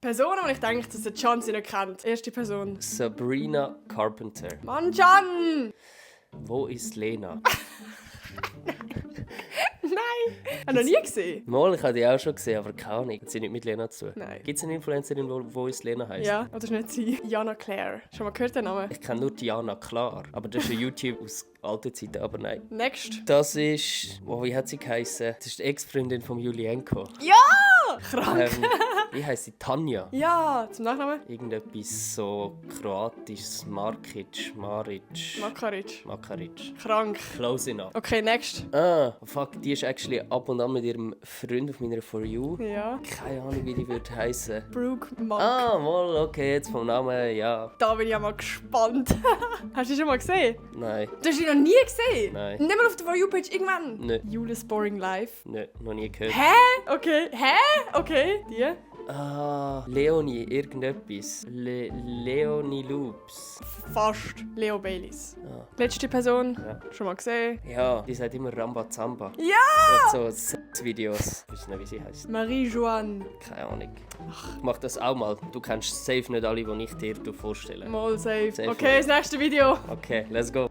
Personen, die ich denke, dass der Can sie nicht kennt. Erste Person. Sabrina Carpenter. Mann, Can! Wo ist Lena? Nein! Hast du noch nie gesehen? Mal, ich habe die auch schon gesehen, aber keine Ahnung. Hat sie nicht mit Lena zu tun? Nein. Gibt es eine Influencerin, die Wo ist Lena heisst? Ja, aber das ist nicht sie. Jana Claire. Schon mal gehört den Namen? Ich kenne nur Diana, klar. Aber das ist ein YouTube aus alten Zeiten, aber nein. Next. Das ist... Oh, wie hat sie geheißen? Das ist die Ex-Freundin von Julienko. Ja! Krank! Wie heisst sie? Tanja? Ja, zum Nachnamen? Irgendetwas so kroatisches. Maric. Makaric. Krank. Close enough. Okay, next. Ah, fuck, die ist actually ab und an mit ihrem Freund auf meiner For You. Ja. Keine Ahnung, wie die würde heißen. Brooke Monk. Ah, mal, okay, jetzt vom Namen, ja. Da bin ich ja mal gespannt. Hast du die schon mal gesehen? Nein, Du hast die noch nie gesehen? Nein. Nicht mal auf der For You-Page irgendwann? Nicht. Julis Boring Life. nicht, noch nie gehört. Hä? Okay. Hä? Okay. Die? Ah, Leonie, irgendetwas. Leonie Loops. Fast. Leo Baileys. Ah. Letzte Person. Ja. Schon mal gesehen. Ja, die sagt immer Rambazamba. Ja! So Sexvideos. Ich weiß nicht, wie sie heißt. Marie-Joanne. Keine Ahnung. Ich mach das auch mal. Du kennst safe nicht alle, die ich dir vorstelle. Mal safe. Safe Okay, das nächste Video. Okay, let's go.